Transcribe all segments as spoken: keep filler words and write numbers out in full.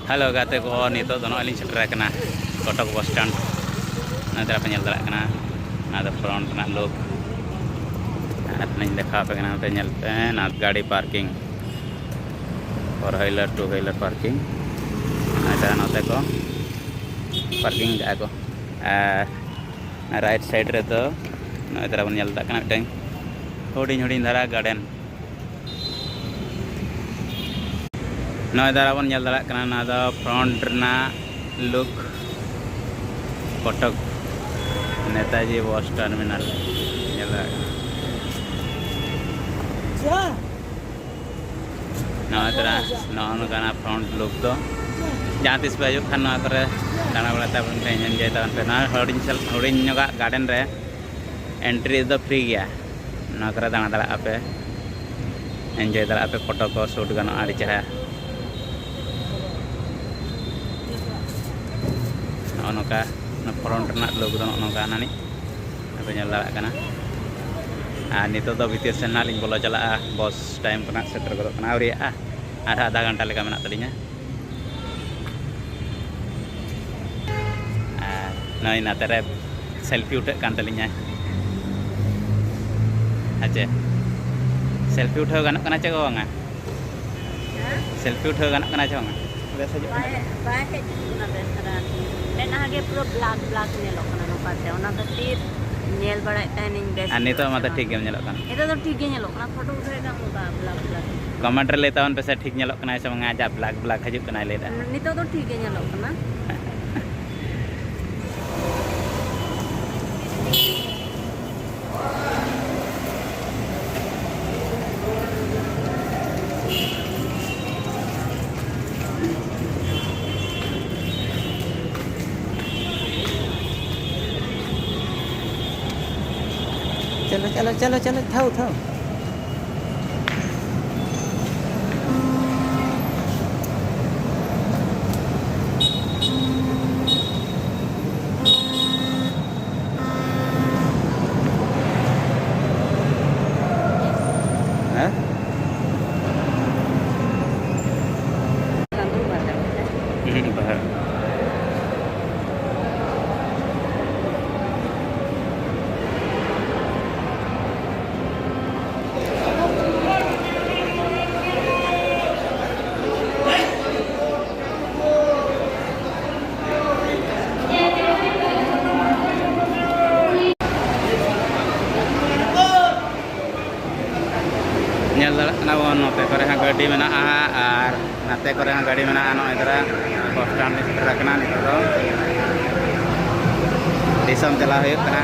Hello ᱜᱟᱛᱮ ᱠᱚ, ᱱᱤᱛᱚᱜ ᱫᱚ ᱱᱚᱜᱼᱚᱭ ᱞᱤᱧ ᱥᱮᱴᱮᱨ ᱟᱠᱟᱱᱟ ᱠᱚᱴᱚᱠ ᱵᱟᱥ ᱥᱴᱮᱱᱰ᱾ ᱱᱚᱛᱮ ᱨᱮᱯᱮ ᱧᱮᱞ ᱫᱟᱲᱮᱭᱟᱜ ᱠᱟᱱᱟ, ᱱᱚᱣᱟ ᱫᱚ ᱯᱷᱨᱚᱱᱴ ᱨᱮᱱᱟᱜ ᱞᱩᱠ᱾ ᱟᱨ ᱞᱤᱧ ᱫᱮᱠᱷᱟᱣ ᱟᱯᱮ ᱠᱟᱱᱟ, ᱱᱚᱛᱮ ᱧᱮᱞ ᱯᱮ, ᱱᱚᱣᱟ ᱜᱟᱹᱰᱤ parking, four wheeler, two wheeler parking. ᱟᱪᱪᱷᱟ, ᱱᱚᱛᱮ ᱠᱚ ᱯᱟᱨᱠᱤᱝ ᱠᱟᱜᱼᱟ ᱠᱚ᱾ ᱟᱨ ᱨᱟᱭᱤᱴ ᱥᱟᱭᱤᱰ ᱨᱮᱫᱚ ᱱᱚᱜᱼᱚᱭ ᱫᱟᱨᱟ ᱵᱚᱱ ᱧᱮᱞ ᱫᱟᱲᱮᱭᱟᱜ ᱠᱟᱱᱟ, ᱢᱤᱫᱴᱟᱝ ᱦᱩᱰᱤᱧ ᱦᱩᱰᱤᱧ ᱫᱷᱟᱨᱟ ᱜᱟᱨᱰᱮᱱ᱾ ᱱᱚᱜᱼᱚᱭ ᱫᱟᱨᱟ ᱵᱚᱱ ᱧᱮᱞ ᱫᱟᱲᱮᱭᱟᱜ ᱠᱟᱱᱟ, ᱱᱚᱣᱟ ᱫᱚ ᱯᱷᱨᱚᱱᱴ ᱨᱮᱱᱟᱜ ᱞᱩᱠ, ᱠᱚᱴᱚᱠ ᱱᱮᱛᱟᱡᱤ ᱵᱟᱥ ᱴᱟᱨᱢᱤᱱᱟᱞ ᱧᱮᱞ ᱫᱟᱲᱮᱭᱟᱜ ᱠᱟᱱᱟ᱾ ᱱᱚᱜᱼᱚᱭ ᱛᱚᱨᱟ ᱱᱚᱜᱼᱚ ᱱᱚᱝᱠᱟᱱᱟᱜ ᱯᱷᱨᱚᱱᱴ ᱞᱩᱠ ᱫᱚ᱾ ᱡᱟᱦᱟᱸ ᱛᱤᱥ ᱯᱮ ᱦᱤᱡᱩᱜ ᱠᱷᱟᱱ, ᱱᱚᱣᱟ ᱠᱚᱨᱮ ᱫᱟᱬᱟ ᱵᱟᱲᱟᱭ ᱛᱟᱵᱚᱱ ᱯᱮ, ᱮᱱᱡᱚᱭ ᱛᱟᱵᱚᱱ ᱯᱮ᱾ ᱱᱚᱣᱟ ᱦᱩᱰᱤᱧ ᱥᱮ ᱦᱩᱰᱤᱧ ᱧᱚᱜᱟᱜ ᱜᱟᱨᱰᱮᱱ ᱨᱮ ᱮᱱᱴᱨᱤ ᱫᱚ ᱯᱷᱨᱤ ᱜᱮᱭᱟ᱾ ᱱᱚᱣᱟ ᱠᱚᱨᱮ ᱫᱟᱬᱟ ᱫᱟᱲᱮᱭᱟᱜᱼᱟ ᱯᱮ, ᱮᱱᱡᱚᱭ ᱫᱟᱲᱮᱭᱟᱜᱼᱟ ᱯᱮ, ᱯᱷᱳᱴᱳ ᱠᱚ ᱥᱩᱴ ᱜᱟᱱᱚᱜᱼᱟ ᱟᱹᱰᱤ ᱪᱮᱦᱨᱟ᱾ ᱱᱚᱜᱼᱚ ᱱᱚᱝᱠᱟ ᱯᱷᱨᱚᱱᱴ ᱨᱮᱱᱟᱜ ᱞᱩᱠ ᱫᱚ ᱱᱚᱜᱼᱚ ᱱᱚᱝᱠᱟ ᱱᱟᱹᱱᱤᱡ ᱯᱮ ᱧᱮᱞ ᱫᱟᱲᱮᱭᱟᱜ ᱠᱟᱱᱟ᱾ ᱟᱨ ᱱᱤᱛᱚᱜ ᱫᱚ ᱵᱷᱤᱛᱤᱨ ᱥᱮᱱ ᱱᱟᱜ ᱞᱤᱧ ᱵᱚᱞᱚ ᱪᱟᱞᱟᱜᱼᱟ, ᱵᱚᱥ ᱴᱟᱭᱤᱢ ᱠᱚ ᱱᱟᱜ ᱥᱮᱴᱮᱨ ᱜᱚᱫᱚᱜ ᱠᱟᱱᱟ, ᱟᱹᱣᱨᱤᱭᱟᱜᱼᱟ, ᱟᱨᱦᱚᱸ ᱟᱫᱷᱟ ᱜᱷᱚᱱᱴᱟ ᱞᱮᱠᱟ ᱢᱮᱱᱟᱜ ᱛᱟᱹᱞᱤᱧᱟ᱾ ᱟᱨ ᱱᱚᱜᱼᱚᱭ ᱱᱟᱛᱮ ᱨᱮ ᱥᱮᱞᱯᱷᱤ ᱩᱴᱷᱟᱹᱜ ᱠᱟᱱ ᱛᱟᱹᱞᱤᱧᱟ᱾ ᱟᱪᱪᱷᱟ, ᱥᱮᱞᱯᱷᱤ ᱩᱴᱷᱟᱹᱣ ᱜᱟᱱᱚᱜ ᱠᱟᱱᱟ ᱪᱮ ᱵᱟᱝᱟ? ᱦᱮᱸ? ᱥᱮᱞᱯᱷᱤ ᱩᱴᱷᱟᱹᱣ ᱜᱟᱱᱚᱜ ᱠᱟᱱᱟ ᱪᱮ ᱵᱟᱝᱟ? ᱵᱮᱥ ᱦᱤᱡᱩᱜ ᱠᱟᱱᱟ? ᱵᱟᱭ, ᱵᱟᱭ ᱦᱮᱡ ᱡᱩᱛᱩᱜ ᱠᱟᱱᱟ ᱵᱮᱥ ᱫᱷᱟᱨᱟ᱾ ᱢᱮᱫᱦᱟ ᱜᱮ ᱯᱩᱨᱟᱹ ᱵᱞᱟᱠ ᱵᱞᱟᱠ ᱧᱮᱞᱚᱜ ᱠᱟᱱᱟ ᱱᱚᱝᱠᱟᱛᱮ, ᱚᱱᱟ ᱠᱷᱟᱹᱛᱤᱨ ᱧᱮᱞ ᱵᱟᱲᱟᱭᱮᱫ ᱛᱟᱦᱮᱱᱤᱧ ᱵᱮᱥ ᱟᱨ ᱱᱤᱛᱚᱜ ᱧᱮᱞᱚᱜ ᱢᱟᱛᱚ ᱠᱟᱱᱟ᱾ ᱴᱷᱤᱠ ᱜᱮᱢ ᱧᱮᱞᱚᱜ ᱠᱟᱱᱟ᱾ ᱱᱤᱛᱚᱜ ᱫᱚ ᱴᱷᱤᱠ ᱜᱮ ᱧᱮᱞᱚᱜ ᱠᱟᱱᱟ, ᱯᱷᱳᱴᱳ ᱩᱴᱷᱟᱹᱣ ᱮᱫᱟ ᱩᱱᱟᱹᱜ ᱵᱞᱟᱠ ᱵᱞᱟᱠ᱾ ᱠᱚᱢᱮᱱᱴ ᱨᱮ ᱞᱟᱹᱭ ᱛᱟᱵᱚᱱ ᱯᱮᱥᱮ, ᱴᱷᱤᱠ ᱧᱮᱞᱚᱜ ᱠᱟᱱᱟ ᱥᱮ ᱵᱟᱝᱟ, ᱟᱡᱟᱜ ᱵᱞᱟᱠ ᱵᱞᱟᱠ ᱦᱤᱡᱩᱜ ᱠᱟᱱᱟᱭ ᱞᱟᱹᱭ ᱮᱫᱟ᱾ ᱱᱤᱛᱚᱜ ᱫᱚ ᱴᱷᱤᱠ ᱜᱮ ᱧᱮᱞᱚᱜ ᱠᱟᱱᱟ᱾ चलो, चलो, चलो, चलो, थाओ, थाओ। ᱦᱮᱸ? ᱵᱟᱦᱟ᱾ ᱧᱮᱞ ᱫᱟᱲᱮᱭᱟᱜ ᱠᱟᱱᱟ ᱵᱚᱱ, ᱱᱚᱛᱮ ᱠᱚᱨᱮ ᱦᱚᱸ ᱜᱟᱹᱰᱤ ᱢᱮᱱᱟᱜᱼᱟ ᱟᱨ ᱱᱟᱛᱮ ᱠᱚᱨᱮ ᱦᱚᱸ ᱜᱟᱹᱰᱤ ᱢᱮᱱᱟᱜᱼᱟ᱾ ᱱᱚᱜᱼᱚᱭ ᱫᱷᱟᱨᱟ ᱵᱟᱥ ᱥᱴᱮᱱᱰ ᱞᱤᱧ ᱥᱮᱴᱮᱨ ᱟᱠᱟᱱᱟ᱾ ᱱᱤᱛᱚᱜ ᱫᱚ ᱫᱤᱥᱚᱢ ᱪᱟᱞᱟᱣ ᱦᱩᱭᱩᱜ ᱠᱟᱱᱟ᱾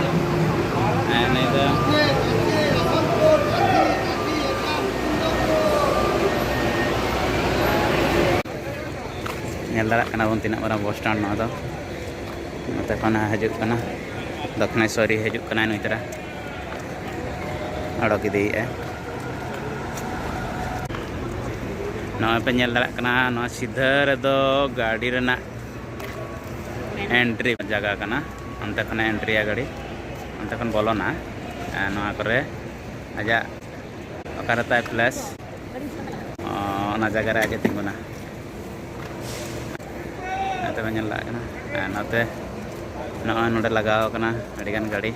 ᱦᱮᱸ, ᱱᱤᱭᱟᱹ ᱫᱚ ᱧᱮᱞ ᱫᱟᱲᱮᱭᱟᱜ ᱠᱟᱱᱟ ᱵᱚᱱ ᱛᱤᱱᱟᱹᱜ ᱢᱟᱨᱟᱝ ᱵᱟᱥ ᱥᱴᱮᱱᱰ ᱱᱚᱣᱟ ᱫᱚ᱾ ᱱᱚᱛᱮ ᱠᱷᱚᱱ ᱦᱤᱡᱩᱜ ᱠᱟᱱᱟ, ᱫᱚᱠᱠᱷᱤᱱᱮᱥᱣᱚᱨᱤ ᱦᱤᱡᱩᱜ ᱠᱟᱱᱟᱭ ᱱᱩᱭ ᱛᱟᱨᱟ, ᱚᱰᱚᱠ ᱤᱫᱤᱭᱮᱫᱼᱟᱭ᱾ ᱱᱚᱜᱼᱚᱭ ᱯᱮ ᱧᱮᱞ ᱫᱟᱲᱮᱭᱟᱜ ᱠᱟᱱᱟ, ᱱᱚᱣᱟ ᱥᱤᱫᱷᱟᱹ ᱨᱮᱫᱚ ᱜᱟᱹᱰᱤ ᱨᱮᱱᱟᱜ ᱮᱱᱴᱨᱤ ᱡᱟᱭᱜᱟ ᱠᱟᱱᱟ᱾ ᱚᱱᱛᱮ ᱠᱷᱚᱱᱮ ᱮᱱᱴᱨᱤᱭᱟ ᱜᱟᱹᱰᱤ, ᱚᱱᱛᱮ ᱠᱷᱚᱱ ᱵᱚᱞᱚᱱᱟ᱾ ᱟᱨ ᱱᱚᱣᱟ ᱠᱚᱨᱮ ᱟᱡᱟᱜ ᱚᱠᱟᱨᱮ ᱛᱟᱭ ᱯᱞᱮᱥ, ᱚᱱᱟ ᱡᱟᱭᱜᱟ ᱨᱮ ᱟᱡ ᱮ ᱛᱤᱸᱜᱩᱱᱟ᱾ ᱱᱚᱛᱮ ᱵᱚᱱ ᱧᱮᱞ ᱫᱟᱲᱮᱭᱟᱜ ᱠᱟᱱᱟ᱾ ᱟᱨ ᱱᱚᱛᱮ ᱱᱚᱜᱼᱚᱭ ᱱᱚᱰᱮ ᱞᱟᱜᱟᱣ ᱠᱟᱱᱟ ᱟᱹᱰᱤᱜᱟᱱ ᱜᱟᱹᱰᱤ᱾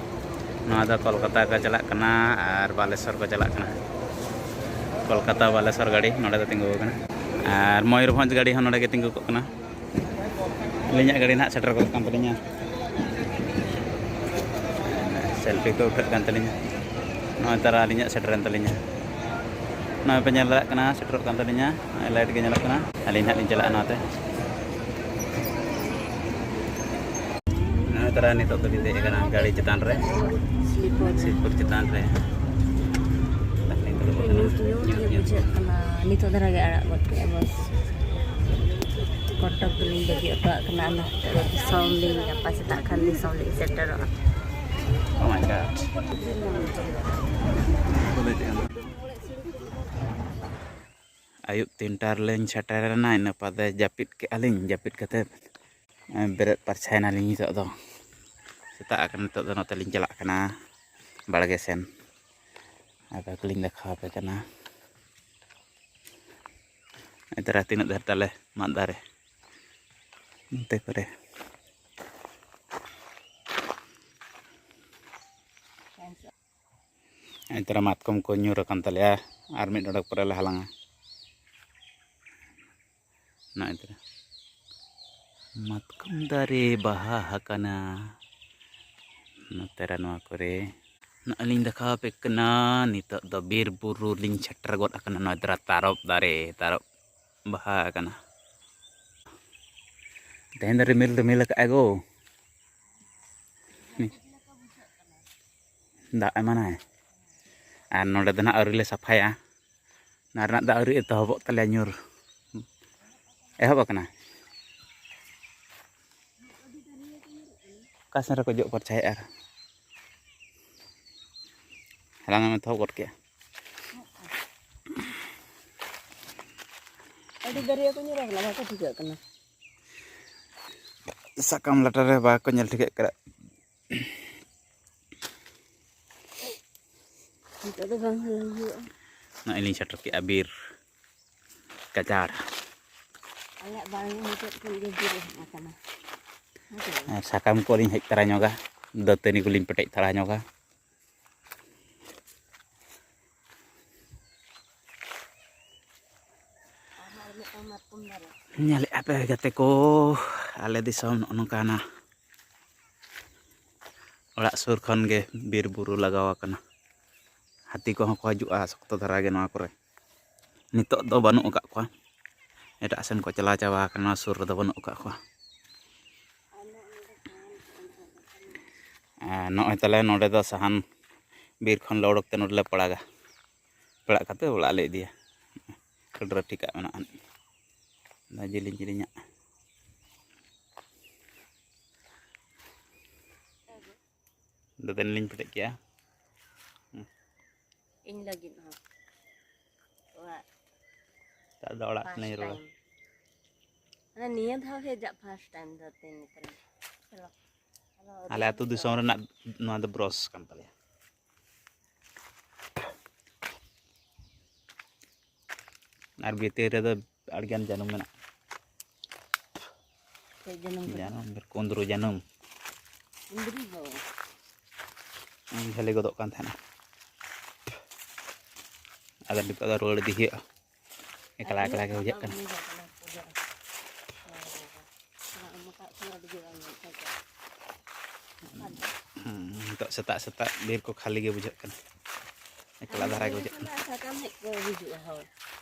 ᱱᱚᱣᱟ ᱫᱚ ᱠᱳᱞᱠᱟᱛᱟ ᱠᱚ ᱪᱟᱞᱟᱜ ᱠᱟᱱᱟ ᱟᱨ ᱵᱟᱞᱮᱥᱚᱨ ᱠᱚ ᱪᱟᱞᱟᱜ ᱠᱟᱱᱟ᱾ ᱠᱳᱞᱠᱟᱛᱟ ᱵᱟᱞᱮᱥᱚᱨ ᱜᱟᱹᱰᱤ ᱱᱚᱰᱮ ᱫᱚ ᱛᱤᱸᱜᱩ ᱟᱠᱟᱱᱟ᱾ ᱟᱨ ᱢᱚᱭᱩᱨᱵᱷᱚᱸᱡᱽ ᱜᱟᱹᱰᱤ ᱦᱚᱸ ᱱᱚᱰᱮ ᱜᱮ ᱛᱤᱸᱜᱩ ᱠᱚᱜ ᱠᱟᱱᱟ᱾ ᱟᱹᱞᱤᱧᱟᱜ ᱜᱟᱹᱰᱤ ᱱᱟᱦᱟᱜ ᱥᱮᱴᱮᱨ ᱜᱚᱫᱚᱜ ᱠᱟᱱ ᱛᱟᱹᱞᱤᱧᱟ᱾ ᱥᱮᱞᱯᱷᱤ ᱠᱚ ᱩᱴᱷᱟᱹᱜ ᱠᱟᱱ ᱛᱟᱹᱞᱤᱧᱟ᱾ ᱱᱚᱜᱼᱚᱭ ᱛᱟᱨᱟ ᱟᱹᱞᱤᱧᱟᱜ ᱥᱮᱴᱮᱨᱮᱱ ᱛᱟᱹᱞᱤᱧᱟ᱾ ᱱᱚᱜᱼᱚᱭ ᱯᱮ ᱧᱮᱞ ᱫᱟᱲᱮᱭᱟᱜ ᱠᱟᱱᱟ, ᱥᱮᱴᱮᱨᱚᱜ ᱠᱟᱱ ᱛᱟᱹᱞᱤᱧᱟ᱾ ᱱᱚᱜᱼᱚᱭ ᱞᱟᱭᱤᱴ ᱜᱮ ᱧᱮᱞᱚᱜ ᱠᱟᱱᱟ᱾ ᱟᱹᱞᱤᱧ ᱱᱟᱦᱟᱜ ᱞᱤᱧ ᱪᱟᱞᱟᱜᱼᱟ ᱱᱚᱣᱟᱛᱮ᱾ ᱱᱚᱜᱼᱚᱭ ᱛᱟᱨᱟ ᱱᱤᱛᱚᱜ ᱫᱚᱞᱤᱧ ᱫᱮᱡ ᱟᱠᱟᱱᱟ ᱜᱟᱹᱰᱤ ᱪᱮᱛᱟᱱ ᱨᱮ, ᱥᱞᱤᱯᱚᱨ ᱨᱮ᱾ ᱥᱞᱤᱯᱚᱨ ᱪᱮᱛᱟᱱ ᱨᱮ᱾ ᱧᱩᱛ ᱧᱩᱛ ᱜᱮ ᱵᱩᱡᱷᱟᱹᱜ ᱠᱟᱱᱟ᱾ ᱱᱤᱛᱚᱜ ᱫᱷᱟᱨᱟ ᱜᱮ ᱟᱲᱟᱜ ᱜᱚᱫ ᱠᱮᱫᱼᱟ ᱵᱟᱥ᱾ ᱠᱚᱴᱚᱠ ᱫᱚᱞᱤᱧ ᱵᱟᱹᱜᱤ ᱦᱚᱴᱚᱣᱟᱜ ᱠᱟᱱᱟ᱾ ᱟᱫᱚ ᱫᱤᱥᱚᱢ ᱞᱤᱧ, ᱜᱟᱯᱟ ᱥᱮᱛᱟᱜ ᱠᱷᱟᱱ ᱫᱤᱥᱚᱢ ᱞᱤᱧ ᱥᱮᱴᱮᱨᱚᱜᱼᱟ᱾ Oh my God. ᱟᱹᱭᱩᱵ ᱛᱤᱱᱴᱟ ᱨᱮᱞᱤᱧ ᱥᱮᱴᱮᱨᱮᱱᱟ, ᱤᱱᱟᱹ ᱯᱚᱨᱮ ᱡᱟᱹᱯᱤᱫ ᱠᱮᱜᱼᱟ ᱞᱤᱧ᱾ ᱡᱟᱹᱯᱤᱫ ᱠᱟᱛᱮᱫ ᱵᱮᱨᱮᱫ ᱯᱟᱨᱪᱷᱟᱭᱮᱱᱟᱞᱤᱧ᱾ ᱱᱤᱛᱚᱜ ᱫᱚ ᱥᱮᱛᱟᱜ ᱟᱠᱟᱱᱟ, ᱱᱤᱛᱚᱜ ᱫᱚ ᱱᱚᱛᱮ ᱞᱤᱧ ᱪᱟᱞᱟᱜ ᱠᱟᱱᱟ ᱵᱟᱲᱜᱮ ᱥᱮᱱ᱾ ᱟᱯᱮ ᱠᱚᱞᱤᱧ ᱫᱮᱠᱷᱟᱣ ᱟᱯᱮ ᱠᱟᱱᱟ᱾ ᱱᱮᱛᱟᱨ ᱛᱤᱱᱟᱹᱜ ᱰᱷᱮᱨ ᱛᱟᱞᱮ ᱢᱟᱫ ᱫᱟᱨᱮ᱾ ᱱᱚᱛᱮ ᱠᱚᱨᱮ᱾ ᱱᱮᱛᱟᱨ ᱢᱟᱛᱠᱚᱢ ᱠᱚ ᱧᱩᱨ ᱟᱠᱟᱱ ᱛᱟᱞᱮᱭᱟ, ᱟᱨ ᱢᱤᱫ ᱰᱚᱸᱰᱮᱠ ᱯᱚᱨᱮ ᱞᱮ ᱦᱟᱞᱟᱝᱟ᱾ ᱱᱚᱜᱼᱚᱭ ᱛᱚᱨᱟ ᱢᱟᱛᱠᱚᱢ ᱫᱟᱨᱮ ᱵᱟᱦᱟ ᱟᱠᱟᱱᱟ ᱱᱚᱛᱮ ᱨᱮ, ᱱᱚᱣᱟ ᱠᱚᱨᱮ᱾ ᱱᱚᱜᱼᱚᱭ ᱞᱤᱧ ᱫᱮᱠᱷᱟᱣ ᱟᱯᱮ ᱠᱟᱱᱟ, ᱱᱤᱛᱚᱜ ᱫᱚ ᱵᱤᱨ ᱵᱩᱨᱩ ᱞᱤᱧ ᱥᱮᱴᱮᱨ ᱜᱚᱫ ᱟᱠᱟᱱᱟ᱾ ᱱᱚᱜᱼᱚᱭ ᱛᱚᱨᱟ ᱛᱟᱨᱚᱵ ᱫᱟᱨᱮ, ᱛᱟᱨᱚᱵ ᱵᱟᱦᱟ ᱟᱠᱟᱱᱟ᱾ ᱛᱮᱦᱮᱧ ᱫᱚ ᱨᱤᱢᱤᱞ ᱨᱤᱢᱤᱞ ᱟᱠᱟᱫᱼᱟᱭ ᱜᱳ᱾ ᱫᱟᱜ ᱮᱢᱟᱱᱟᱭ᱾ ᱟᱨ ᱱᱚᱰᱮ ᱫᱚ ᱱᱟᱜ ᱟᱹᱣᱨᱤ ᱞᱮ ᱥᱟᱯᱷᱟᱭᱟ᱾ ᱚᱱᱟ ᱨᱮᱱᱟᱜ ᱫᱚ ᱟᱹᱣᱨᱤ ᱮᱛᱚᱦᱚᱵᱚᱜ ᱛᱟᱞᱮᱭᱟ ᱧᱩᱨ᱾ ᱮᱦᱚᱵ ᱟᱠᱟᱱᱟ᱾ ᱚᱠᱟ ᱥᱮᱱ ᱨᱮᱠᱚ ᱡᱚᱜ ᱯᱟᱨᱪᱟᱭᱮᱫᱼᱟ ᱟᱨ ᱦᱟᱞᱟᱝ ᱮᱢ ᱮᱛᱚᱦᱚᱵ ᱜᱚᱫ ᱠᱮᱜᱼᱟ᱾ ᱟᱹᱰᱤ ᱫᱟᱨᱭᱟ ᱠᱚ ᱧᱮᱞᱚᱜ ᱠᱟᱱᱟ, ᱵᱟᱠᱚ ᱴᱷᱤᱠᱟᱹᱜ ᱠᱟᱱᱟ᱾ ᱥᱟᱠᱟᱢ ᱞᱟᱴᱟ ᱨᱮ ᱵᱟᱠᱚ ᱧᱮᱞ ᱴᱷᱤᱠᱟᱹᱜ ᱠᱟᱱᱟ᱾ ᱱᱤᱛᱚᱜ ᱫᱚ ᱵᱟᱝ ᱦᱟᱞᱟᱝ ᱦᱩᱭᱩᱜᱼᱟ᱾ ᱱᱚᱜᱼᱚᱭ ᱞᱤᱧ ᱥᱮᱴᱮᱨ ᱠᱮᱜᱼᱟ ᱵᱤᱨ ᱜᱟᱡᱟᱲ᱾ ᱟᱞᱮᱭᱟᱜ ᱵᱟᱲᱜᱮ ᱢᱩᱪᱟᱹᱫ ᱠᱷᱚᱱ ᱜᱮ ᱵᱤᱨ ᱮᱦᱚᱵ ᱟᱠᱟᱱᱟ᱾ ᱦᱮᱸ ᱥᱮ ᱵᱟᱝ? ᱟᱨ ᱥᱟᱠᱟᱢ ᱠᱚᱞᱤᱧ ᱦᱮᱡ ᱛᱚᱨᱟ ᱧᱚᱜᱟ, ᱫᱟᱹᱛᱟᱹᱱᱤ ᱠᱚᱞᱤᱧ ᱯᱮᱴᱮᱡ ᱛᱚᱨᱟ ᱧᱚᱜᱟ᱾ ᱟᱨᱦᱚᱸ ᱟᱨ ᱢᱤᱫᱴᱟᱝ ᱢᱟᱛᱠᱚᱢ ᱫᱟᱨᱮ᱾ ᱧᱮᱞᱮᱫᱼᱟ ᱯᱮ ᱜᱟᱛᱮ ᱠᱚ, ᱟᱞᱮ ᱫᱤᱥᱚᱢ ᱱᱚᱜᱼᱚ ᱱᱚᱝᱠᱟᱱᱟ᱾ ᱚᱲᱟᱜ ᱥᱩᱨ ᱠᱷᱚᱱ ᱜᱮ ᱵᱤᱨ ᱵᱩᱨᱩ ᱞᱟᱜᱟᱣ ᱟᱠᱟᱱᱟ᱾ ᱦᱟᱹᱛᱤ ᱠᱚᱦᱚᱸ ᱠᱚ ᱦᱤᱡᱩᱜᱼᱟ ᱥᱚᱠᱛᱚ ᱫᱷᱟᱨᱟ ᱜᱮ ᱱᱚᱣᱟ ᱠᱚᱨᱮ᱾ ᱱᱤᱛᱚᱜ ᱫᱚ ᱵᱟᱹᱱᱩᱜ ᱟᱠᱟᱫ ᱠᱚᱣᱟ, ᱮᱴᱟᱜ ᱥᱮᱱ ᱠᱚ ᱪᱟᱞᱟᱣ ᱪᱟᱵᱟ ᱟᱠᱟᱱᱟ, ᱱᱚᱣᱟ ᱥᱩᱨ ᱨᱮᱫᱚ ᱵᱟᱹᱱᱩᱜ ᱟᱠᱟᱫ ᱠᱚᱣᱟ᱾ ᱟᱨ ᱱᱚᱜᱼᱚᱭ ᱛᱟᱞᱮ ᱱᱚᱰᱮ ᱫᱚ ᱥᱟᱦᱟᱱ ᱵᱤᱨ ᱠᱷᱚᱱ ᱞᱮ ᱚᱰᱚᱠ ᱛᱮ ᱱᱚᱰᱮ ᱞᱮ ᱯᱟᱲᱟᱜᱟ, ᱯᱟᱲᱟᱜ ᱠᱟᱛᱮ ᱚᱲᱟᱜ ᱞᱮ ᱤᱫᱤᱭᱟ᱾ ᱠᱟᱹᱴᱨᱟᱹ ᱴᱷᱤᱠᱟᱜ ᱢᱮᱱᱟᱜᱼᱟ, ᱚᱱᱟ ᱡᱤᱞᱤᱧ ᱡᱤᱞᱤᱧᱟᱜ᱾ ᱫᱟᱹᱛᱟᱹᱱᱤ ᱞᱤᱧ ᱯᱮᱴᱮᱡ ᱠᱮᱜᱼᱟ᱾ ᱤᱧ ᱞᱟᱹᱜᱤᱫ ᱦᱚᱸ᱾ ᱚᱲᱟᱜ ᱱᱮᱛᱟᱨ ᱫᱚ ᱚᱲᱟᱜ first ᱥᱮᱱᱟᱧ ᱨᱩᱣᱟᱹᱲᱟ᱾ Time᱾ ᱢᱟᱱᱮ ᱱᱤᱭᱟᱹ ᱫᱷᱟᱣ ᱦᱮᱡ ᱟᱜ first time ᱫᱚ ᱛᱤᱱ ᱞᱮᱠᱟ᱾ ᱪᱚᱞᱚ᱾ ᱪᱚᱞᱚ, ᱟᱞᱮ ᱟᱹᱛᱩ ᱫᱤᱥᱚᱢ ᱨᱮᱱᱟᱜ ᱱᱚᱣᱟ ᱫᱚ ᱵᱨᱚᱥ ᱠᱟᱱ ᱛᱟᱞᱮᱭᱟ᱾ ᱟᱨ ᱵᱷᱤᱛᱤᱨ ᱨᱮᱫᱚ ᱟᱹᱰᱤᱜᱟᱱ ᱡᱟᱹᱱᱩᱢ ᱢᱮᱱᱟᱜᱼᱟ᱾ ᱡᱟᱹᱱᱩᱢ ᱠᱚᱫᱚ᱾ ᱡᱟᱹᱱᱩᱢ, ᱵᱤᱨ ᱠᱩᱸᱫᱽᱨᱤ ᱡᱟᱹᱱᱩᱢ᱾ ᱠᱩᱸᱫᱽᱨᱤ ᱦᱚᱸ᱾ ᱡᱷᱟᱹᱞᱤ ᱜᱚᱫᱚᱜ ᱠᱟᱱ ᱛᱟᱦᱮᱱᱟ᱾ ᱟᱫᱚ ᱱᱤᱛᱚᱜ ᱫᱚ ᱨᱩᱣᱟᱹᱲ ᱤᱫᱤ ᱦᱩᱭᱩᱜᱼᱟ᱾ ᱮᱠᱞᱟ ᱮᱠᱞᱟ ᱜᱮ ᱵᱩᱡᱷᱟᱹᱜ ᱠᱟᱱᱟ᱾ ᱦᱩᱸ, ᱱᱤᱛᱚᱜ ᱥᱮᱛᱟᱜ ᱥᱮᱛᱟᱜ ᱵᱤᱨ ᱠᱚ ᱠᱷᱟᱹᱞᱤ ᱜᱮ ᱵᱩᱡᱷᱟᱹᱜ ᱠᱟᱱᱟ᱾ ᱮᱠᱞᱟ ᱫᱷᱟᱨᱟ ᱜᱮ ᱵᱩᱡᱷᱟᱹᱜ ᱠᱟᱱᱟ᱾ ᱥᱟᱠᱟᱢ ᱦᱮᱡ ᱠᱚ ᱦᱤᱡᱩᱜᱼᱟ ᱦᱚᱲ᱾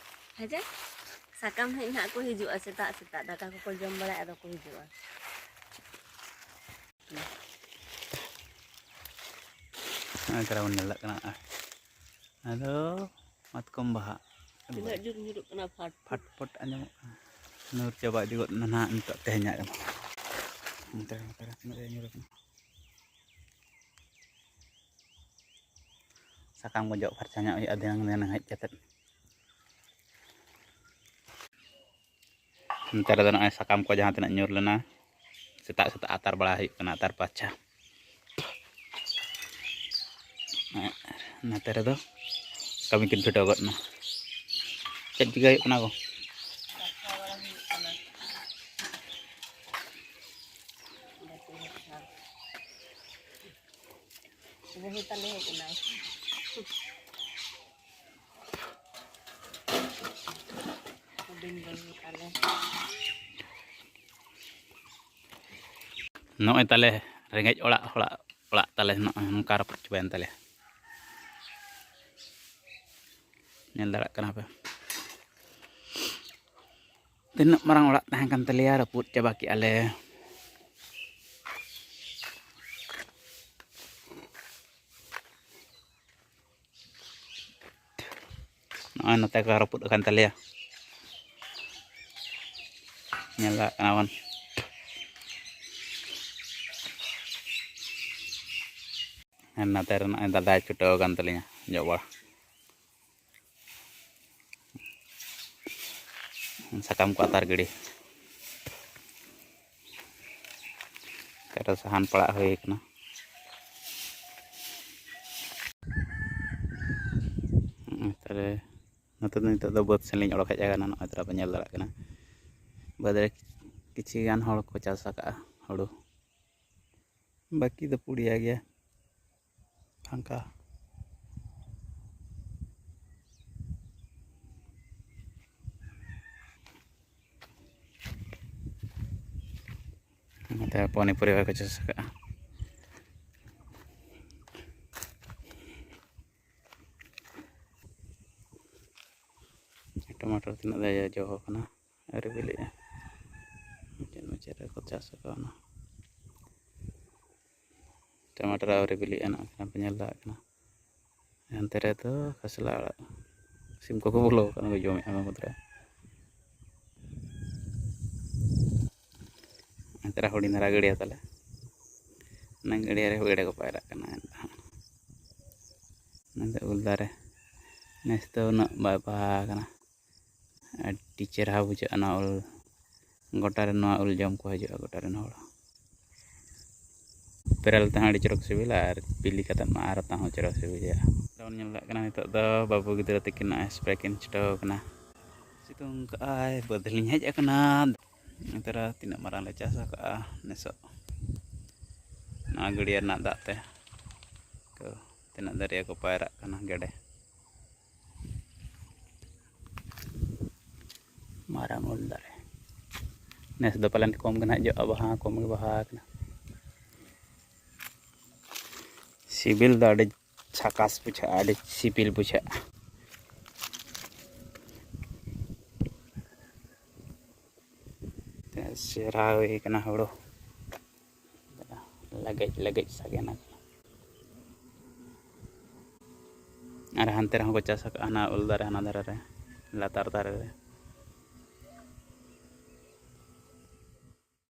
ᱦᱮᱸ ᱪᱮ? ᱥᱟᱠᱟᱢ ᱦᱮᱡ ᱱᱟᱦᱟᱜ ᱠᱚ ᱦᱤᱡᱩᱜᱼᱟ, ᱥᱮᱛᱟᱜ ᱥᱮᱛᱟᱜ ᱫᱟᱠᱟ ᱠᱚᱠᱚ ᱡᱚᱢ ᱵᱟᱲᱟᱭᱟ, ᱟᱫᱚ ᱠᱚ ᱦᱤᱡᱩᱜᱼᱟ᱾ ᱱᱚᱜᱼᱚᱭ ᱛᱟᱨᱟ ᱵᱚᱱ ᱧᱮᱞ ᱫᱟᱲᱮᱭᱟᱜ ᱠᱟᱱᱟ᱾ ᱟᱫᱚ ᱢᱟᱛᱠᱚᱢ ᱵᱟᱦᱟ ᱟᱹᱰᱤ ᱛᱤᱱᱟᱹᱜ ᱵᱟᱹᱲᱤᱡ᱾ ᱡᱳᱨ ᱧᱩᱨᱩᱜ ᱠᱟᱱᱟ, ᱯᱷᱟᱴ ᱯᱷᱟᱴ ᱯᱷᱚᱴ ᱟᱸᱡᱚᱢᱚᱜ ᱠᱟᱱᱟ᱾ ᱧᱩᱨ ᱪᱟᱵᱟ ᱤᱫᱤ ᱜᱚᱫ ᱮᱱᱟ ᱱᱟᱦᱟᱜ ᱱᱤᱛᱚᱜ ᱛᱮᱦᱮᱧᱟᱜ ᱨᱮᱢᱟ᱾ ᱱᱚᱛᱮ ᱨᱮ, ᱱᱚᱛᱮ ᱨᱮ ᱛᱤᱱᱟᱹᱜ ᱡᱳᱨ ᱧᱩᱨᱩᱜ ᱠᱟᱱᱟ᱾ ᱥᱟᱠᱟᱢ ᱠᱚ ᱡᱚᱜ ᱯᱷᱟᱨᱪᱟ ᱧᱚᱜ ᱦᱩᱭᱩᱜᱼᱟ ᱫᱷᱤᱱᱟᱹᱝ, ᱫᱷᱤᱱᱟᱹᱝ ᱦᱮᱡ ᱠᱟᱛᱮᱫ᱾ ᱱᱚᱛᱮ ᱨᱮᱫᱚ ᱱᱚᱜᱼᱚᱭ ᱥᱟᱠᱟᱢ ᱠᱚ ᱡᱟᱦᱟᱸ ᱛᱤᱱᱟᱹᱜ ᱧᱩᱨ ᱞᱮᱱᱟ, ᱥᱮᱛᱟᱜ ᱥᱮᱛᱟᱜ ᱟᱛᱟᱨ ᱵᱟᱲᱟ ᱦᱩᱭᱩᱜ ᱠᱟᱱᱟ, ᱟᱛᱟᱨ ᱯᱟᱪᱷᱟ᱾ ᱟᱨ ᱱᱚᱛᱮ ᱨᱮᱫᱚ ᱠᱟᱹᱢᱤ ᱠᱤᱱ ᱪᱷᱩᱴᱟᱹᱣ ᱜᱚᱫ ᱮᱱᱟ᱾ ᱪᱮᱫ ᱪᱤᱠᱟᱹ ᱦᱩᱭᱩᱜ ᱠᱟᱱᱟ ᱜᱚ? ᱵᱟᱹᱦᱩ ᱛᱟᱞᱮ ᱦᱮᱡ ᱮᱱᱟᱭ᱾ ᱦᱩᱰᱤᱧ ᱵᱟᱹᱦᱩ ᱛᱟᱞᱮ᱾ ᱱᱚᱜᱼᱚᱭ ᱛᱟᱞᱮ ᱨᱮᱸᱜᱮᱡ ᱚᱲᱟᱜ ᱦᱚᱲᱟᱜ ᱚᱲᱟᱜ ᱛᱟᱞᱮ ᱱᱚᱜᱼᱚᱭ ᱱᱚᱝᱠᱟ ᱨᱟᱹᱯᱩᱫ ᱪᱟᱵᱟᱭᱮᱱ ᱛᱟᱞᱮᱭᱟ᱾ ᱧᱮᱞ ᱫᱟᱲᱮᱭᱟᱜ ᱠᱟᱱᱟ ᱯᱮ, ᱛᱤᱱᱟᱹᱜ ᱢᱟᱨᱟᱝ ᱚᱲᱟᱜ ᱛᱟᱦᱮᱸ ᱠᱟᱱ ᱛᱟᱞᱮᱭᱟ, ᱨᱟᱹᱯᱩᱫ ᱪᱟᱵᱟ ᱠᱮᱜᱼᱟ ᱞᱮ᱾ ᱱᱚᱜᱼᱚᱭ ᱱᱚᱛᱮ ᱠᱚ ᱨᱟᱹᱯᱩᱫ ᱟᱠᱟᱱ ᱛᱟᱞᱮᱭᱟ, ᱧᱮᱞ ᱫᱟᱲᱮᱭᱟᱜ ᱠᱟᱱᱟ ᱵᱚᱱ᱾ ᱟᱨ ᱱᱚᱛᱮ ᱨᱮ ᱱᱚᱜᱼᱚᱭ ᱫᱟᱫᱟᱭ ᱪᱷᱩᱴᱟᱹᱣ ᱟᱠᱟᱱ ᱛᱟᱹᱞᱤᱧᱟ ᱡᱚᱜ ᱵᱟᱲᱟ᱾ ᱥᱟᱠᱟᱢ ᱠᱚ ᱟᱛᱟᱨ ᱜᱤᱰᱤ᱾ ᱱᱚᱛᱮ ᱨᱮ ᱥᱟᱦᱟᱱ ᱯᱟᱲᱟᱜ ᱦᱩᱭ ᱠᱟᱱᱟ᱾ ᱱᱚᱛᱮ ᱨᱮ, ᱱᱚᱛᱮ ᱫᱚ ᱱᱤᱛᱚᱜ ᱫᱚ ᱵᱟᱹᱫᱽ ᱥᱮᱱ ᱞᱤᱧ ᱚᱰᱚᱠ ᱦᱮᱡ ᱟᱠᱟᱱᱟ᱾ ᱱᱚᱜᱼᱚᱭ ᱛᱚᱨᱟ ᱯᱮ ᱧᱮᱞ ᱫᱟᱲᱮᱭᱟᱜ ᱠᱟᱱᱟ, ᱵᱟᱹᱫᱽ ᱨᱮ ᱠᱤᱪᱷᱤ ᱜᱟᱱ ᱦᱚᱲ ᱠᱚ ᱪᱟᱥ ᱟᱠᱟᱫᱼᱟ ᱦᱩᱲᱩ, ᱵᱟᱹᱠᱤ ᱫᱚ ᱯᱩᱲᱤᱭᱟ ᱜᱮᱭᱟ, ᱯᱷᱟᱸᱠᱟ᱾ ᱱᱚᱛᱮ ᱯᱚᱱᱤᱯᱚᱨᱤ ᱠᱚ ᱪᱟᱥ ᱟᱠᱟᱫᱼᱟ᱾ ᱴᱚᱢᱟᱴᱳ ᱛᱤᱱᱟᱹᱜ ᱫᱚ ᱡᱚ ᱟᱠᱟᱱᱟ, ᱟᱹᱣᱨᱤ ᱵᱤᱞᱤᱜᱼᱟ᱾ ᱢᱩᱪᱟᱹᱫ ᱢᱩᱪᱟᱹᱫ ᱨᱮᱠᱚ ᱪᱟᱥ ᱟᱠᱟᱫ ᱚᱱᱟ᱾ ᱴᱚᱢᱟᱴᱳ ᱟᱹᱣᱨᱤ ᱵᱤᱞᱤᱜᱼᱟ, ᱱᱟᱜ ᱠᱷᱟᱱ ᱯᱮ ᱧᱮᱞ ᱫᱟᱲᱮᱭᱟᱜ ᱠᱟᱱᱟ᱾ ᱦᱟᱱᱛᱮ ᱨᱮᱫᱚ ᱠᱷᱟᱥᱞᱟ ᱟᱲᱟᱜ, ᱥᱤᱢ ᱠᱚᱠᱚ ᱵᱚᱞᱚ ᱟᱠᱟᱱᱟ, ᱠᱚ ᱡᱚᱢᱮᱫᱼᱟ ᱚᱱᱟ ᱢᱩᱫᱽᱨᱮ᱾ ᱦᱟᱱᱛᱮ ᱨᱮ ᱦᱩᱰᱤᱧ ᱫᱷᱟᱨᱟ ᱜᱟᱹᱰᱭᱟᱹ ᱛᱟᱞᱮ, ᱚᱱᱟ ᱜᱟᱹᱰᱭᱟᱹ ᱨᱮ ᱜᱮᱰᱮ ᱠᱚ ᱯᱟᱭᱨᱟᱜ ᱠᱟᱱᱟ᱾ ᱚᱱᱟ ᱫᱚ ᱩᱞ ᱫᱟᱨᱮ, ᱱᱮᱥ ᱫᱚ ᱩᱱᱟᱹᱜ ᱵᱟᱭ ᱵᱟᱦᱟ ᱟᱠᱟᱱᱟ᱾ ᱟᱹᱰᱤ ᱪᱮᱨᱦᱟ ᱵᱩᱡᱷᱟᱹᱜᱼᱟ ᱱᱚᱣᱟ ᱩᱞ᱾ ᱜᱚᱴᱟ ᱨᱮ ᱱᱚᱣᱟ ᱩᱞ ᱡᱚᱢ ᱠᱚ ᱦᱤᱡᱩᱜᱼᱟ, ᱜᱚᱴᱟ ᱨᱮᱱ ᱦᱚᱲ᱾ ᱵᱮᱨᱮᱞ ᱛᱮᱦᱚᱸ ᱟᱹᱰᱤ ᱪᱚᱨᱚᱠ ᱥᱤᱵᱤᱞᱟ ᱟᱨ ᱵᱤᱞᱤ ᱠᱟᱛᱮᱫ ᱢᱟ ᱟᱨ ᱛᱟᱦᱚᱸ ᱪᱚᱨᱚᱠ ᱥᱤᱵᱤᱞᱟ᱾ ᱵᱚᱱ ᱧᱮᱞ ᱠᱟᱜ ᱠᱟᱱᱟ ᱱᱤᱛᱚᱜ ᱫᱚ ᱵᱟᱹᱵᱩ ᱜᱤᱫᱽᱨᱟᱹ ᱛᱟᱹᱠᱤᱱ ᱱᱚᱜᱼᱚᱭ ᱥᱯᱨᱮ ᱠᱤᱱ ᱪᱷᱤᱴᱟᱹᱣ ᱠᱟᱱᱟ᱾ ᱥᱤᱛᱩᱝ ᱠᱟᱜᱼᱟᱭ, ᱵᱟᱹᱫᱽ ᱞᱤᱧ ᱦᱮᱡ ᱟᱠᱟᱱᱟ᱾ ᱱᱮᱛᱟᱨ ᱛᱤᱱᱟᱹᱜ ᱢᱟᱨᱟᱝ ᱞᱮ ᱪᱟᱥ ᱟᱠᱟᱜᱼᱟ ᱱᱮᱥᱚᱜ, ᱱᱚᱣᱟ ᱜᱟᱹᱰᱭᱟᱹ ᱨᱮᱱᱟᱜ ᱫᱟᱜ ᱛᱮ᱾ ᱛᱚ, ᱛᱤᱱᱟᱹᱜ ᱫᱟᱨᱭᱟ ᱠᱚ ᱯᱟᱭᱨᱟᱜ ᱠᱟᱱᱟ ᱜᱮᱰᱮ᱾ ᱢᱟᱨᱟᱝ ᱩᱞ ᱫᱟᱨᱮ᱾ ᱱᱮᱥ ᱫᱚ ᱯᱟᱞᱮᱱ ᱠᱚᱢ ᱜᱮ ᱱᱟᱦᱟᱜ ᱡᱚᱜᱼᱟ, ᱵᱟᱦᱟ ᱠᱚᱢ ᱜᱮ ᱵᱟᱦᱟ ᱟᱠᱟᱱᱟ᱾ ᱥᱤᱵᱤᱞ ᱫᱚ ᱟᱹᱰᱤ ᱡᱷᱟᱠᱟᱥ ᱵᱩᱡᱷᱟᱹᱜᱼᱟ, ᱟᱹᱰᱤ ᱥᱤᱵᱤᱞ ᱵᱩᱡᱷᱟᱹᱜᱼᱟ᱾ ᱪᱮᱦᱨᱟ ᱦᱩᱭ ᱠᱟᱱᱟ ᱦᱳᱲᱳ, ᱞᱮᱜᱮᱡ ᱞᱮᱜᱮᱡ ᱥᱟᱜᱮᱱ ᱟᱠᱟᱱᱟ᱾ ᱟᱨ ᱦᱟᱱᱛᱮ ᱨᱮᱦᱚᱸ ᱠᱚ ᱪᱟᱥ ᱟᱠᱟᱫᱼᱟ, ᱦᱟᱱᱟ ᱩᱞ ᱫᱟᱨᱮ ᱦᱟᱱᱟ ᱫᱷᱟᱨᱮ ᱨᱮ, ᱞᱟᱛᱟᱨ ᱫᱷᱟᱨᱮ ᱨᱮ᱾